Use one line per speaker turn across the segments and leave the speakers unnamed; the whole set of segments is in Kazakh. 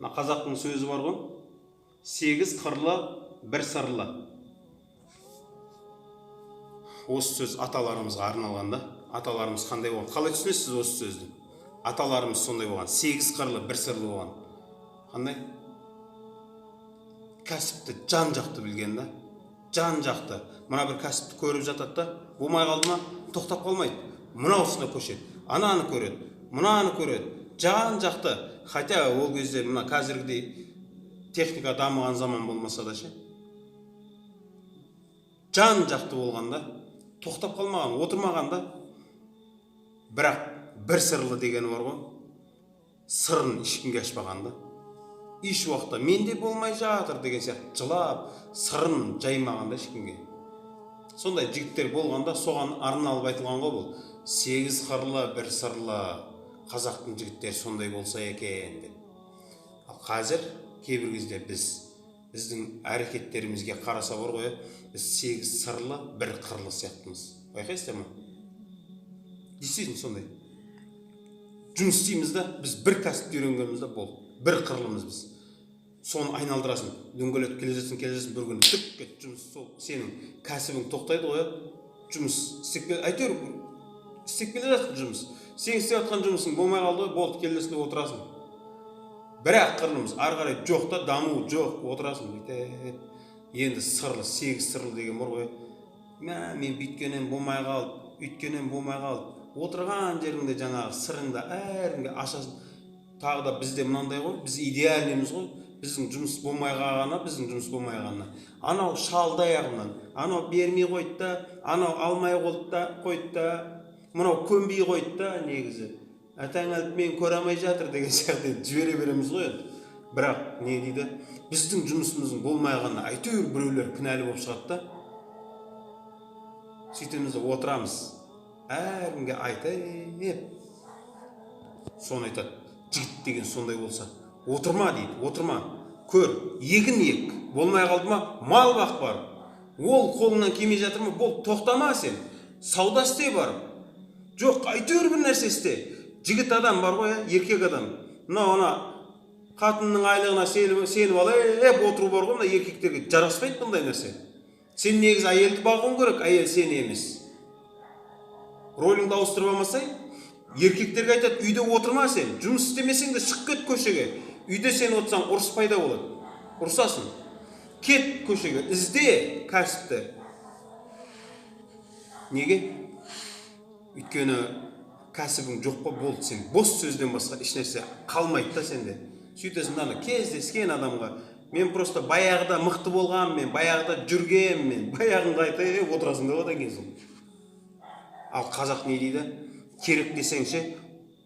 Мына қазақтың сөзі бар ғой: сегіз қырлы, бір сырлы. Осы сөз аталарымызға арналған да. Аталарымыз қандай болған? Қалай түсінесіз осы сөзді? Аталарымыз сондай болған, сегіз қырлы, бір сырлы болған. Қандай? Кәсіпті жан жақты білген да, жан жақты. Мына бір кәсіпті көріп жатады да, болмай қалды ма, тоқтап қалмайды, мынаусына көшеді, ананы көреді, мынаны көреді, жан жақты. Хотя ол кезде мына қазіргідей техника дамыған заман болмаса да ше, жан жақты болған да, тоқтап қалмаған, отырмаған да. Бірақ бір сырлы дегені бар ғой, сырын ешкімге ашпаған да еш уақытта. Менде болмай жатыр деген сияқты жылап, сырын жаймаған да ешкімге. Сондай жігіттер болғанда, соған арналып айтылған ғой бұл: сегіз қырлы, бір сырлы. Қазақтың жігіттері сондай болса екен деп. Ал қазір кейбір кезде біздің әрекеттерімізге қараса бар ғой, иә, біз сегіз сырлы, бір қырлы сияқтымыз. Байқайсыздар ма? Действительно сондай. Жұмыс істейміз да, біз бір кәсіпті үйренгенбіз да, болды, бір қырлымыз біз. Соны айналдырасың, дөңгелетіп келе жатсың, келе жатсың, бір күні түк кетіп, жұмыс сол сенің кәсібің тоқтайды ғой, иә. Жұмыс істеп әйтеуір істеп келе жатсың жұмыс, сен істеп жатқан жұмысың болмай қалды ғой, болды, келесің де отырасың. Бір-ақ қырлымыз, ары қарай жоқ та, даму жоқ, отырасың бүйтіп. Енді сырлы, сегіз сырлы деген бар ғой, мә, мен бүйткеннен болмай қалды, үйткеннен болмай қалды. Отырған жеріңде жаңағы сырыңды әркімге ашасың. Тағы да бізде мынандай ғой, біз идеальныймыз ғой. Біздің жұмыс болмай қалғаны, біздің жұмыс болмай қалғаны, анау шалды аяғымнан, анау бермей қойды да, анау алмай қойды да, қойды да, мынау көнбей қойды да, негізі атаң әліп мені көре алмай жатыр деген сияқты енді жібере береміз ғой енді. Бірақ не дейді, біздің жұмысымыздың болмай қалғанына әйтеуір біреулер кінәлі болып шығады да. Сөйтеміз де отырамыз әркімге айтып. Соны айтады: жігіт деген сондай болса, отырма дейді, отырма, көр, егін ек, болмай қалды ма, мал бақ бар. Ол қолыңнан келмей жатыр ма, болды, тоқтама сен, сауда істе барып, жоқ, әйтеуір бір нәрсе істе. Жігіт адам бар ғой, иә, еркек адам мынау ана қатынның айлығына сеніп алып отыру бар ғой, мына еркектерге жараспайды бұндай нәрсе. Сен негізі әйелді бағуың керек, әйел сені емес. Рөліңді ауыстырып алмасай. Еркектерге айтады: үйде отырма сен, жұмыс істемесең де, шығып кет көшеге. Үйде сен отырсаң, ұрыс пайда болады, ұрысасың. Кет көшеге, ізде кәсіпті. Неге? Өйткені кәсібің жоқ па, болды, сен бос сөзден басқа ешнәрсе қалмайды да сенде. Сөйтесің да, ана кездескен адамға: мен просто баяғыда мықты болғанмын, мен баяғыда жүргенмін, мен баяғыңды айтып отырасың да одан кейін соң. Ал қазақ не дейді? Керек десең ше,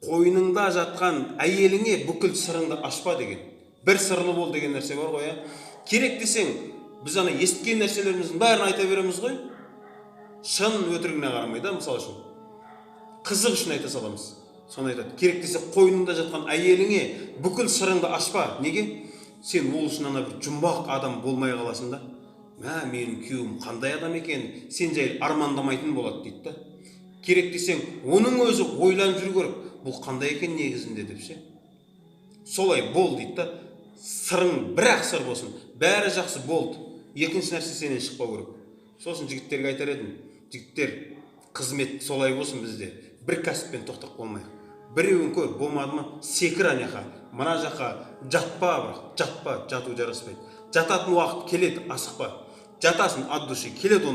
қойныңда жатқан әйеліңе бүкіл сырыңды ашпа деген. Бір сырлы бол деген нәрсе бар ғой, иә. Керек десең, біз ана естіген нәрселеріміздің бәрін айта береміз ғой, шын өтірігіне қарамай да. Мысалы үшін, қызық үшін айта саламыз. Соны айтады: керек десе, қойныңда жатқан әйеліңе бүкіл сырыңды ашпа. Неге? Сен ол үшін ана бір жұмбақ адам болмай қаласың да. Мә, менің күйеуім қандай адам екен, сен жайлы армандамайтын болады дейді да. Керек десең, оның өзі ойланып жүру керек, бұл қандай екен негізінде деп ше. Солай бол дейді да. Сырың бір ақ сыр болсын, бәрі жақсы болды, екінші нәрсе сенен шықпау керек. Сосын жігіттерге айтар едім: жігіттер, қызмет солай болсын бізде, бір кәсіппен тоқтап қалмайық. Біреуін көр, болмады ма, секір ана жаққа, мына жаққа. Жатпа, бірақ жатпа, жату жараспайды. Жататын уақыт келеді, асықпа, жатасың от души, келеді.